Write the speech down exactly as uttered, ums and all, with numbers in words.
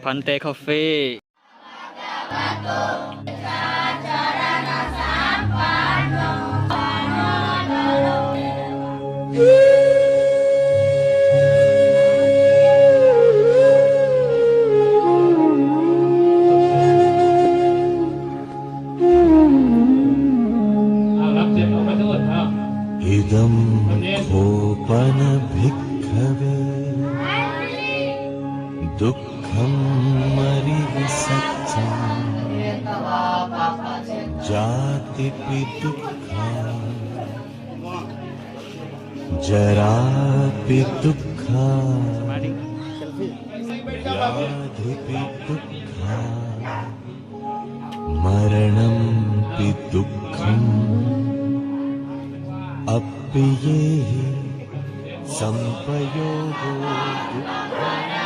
Bhante Coffee. เอารับเจ็บเอาไปโทษเอา इदं खो pana bhikkhave dukkham ariyasaccaṃ jātipi dukkhā jarāpi dukkhā byādhipi dukkhā maraṇampi dukkham appiyehi sampayogo dukkhā